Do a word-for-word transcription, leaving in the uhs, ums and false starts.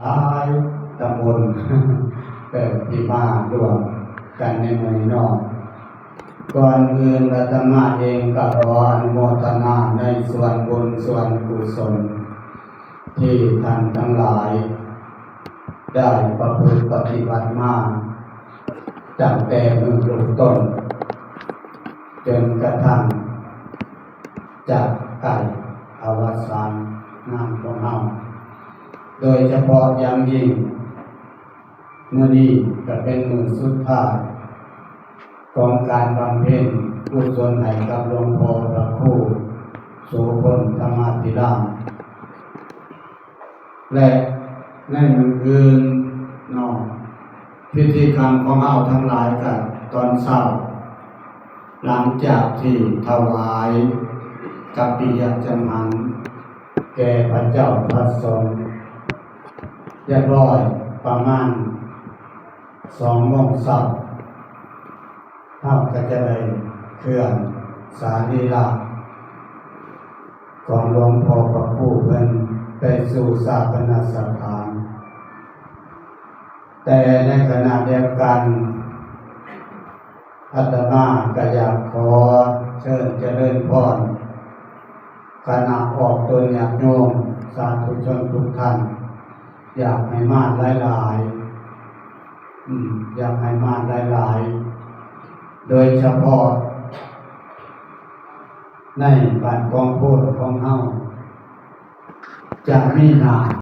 หลายตำบล แบบที่มารวมกันในมื้อนี้เนาะ ก่อนอื่นอาตมาเองก็ขออนุโมทนาในส่วนบุญส่วนกุศล ที่ท่านทั้งหลาย ได้ประพฤติปฏิบัติมา ตั้งแต่มื้อเริ่มต้น จนกระทั่งจะใกล้อวสานงานของเฮา โดยเฉพาะอย่างยิ่ง มื้อนี้ก็เป็นมื้อสุดท้าย ของการบำเพ็ญกุศลให้กับหลวงพ่อพระครูโสพลธรรมาภิราม และในมื้ออื่นเนาะ พิธีกรรมของเฮาทั้งหลายก็ตอนเช้า หลังจากที่ถวายกัปปิยะจังหัน แก่พระเจ้าพระสงฆ์เรียบร้อย ประมาณสองโมงเช้า เฮาก็จะได้เคลื่อนสรีระของหลวงพ่อพระครูเพิ่นไปสู่ฌาปนสถาน แต่ในขณะเดียวกัน อาตมาก็อยากขอเชิญเจริญพร คณะออกตนญาติโยม สาธุชนทุกท่าน อยากให้มาหลายๆ อืม อยากให้มาหลายๆ โดยเฉพาะในบ้านกองโพธิ์ของเฮา จะมีหน้า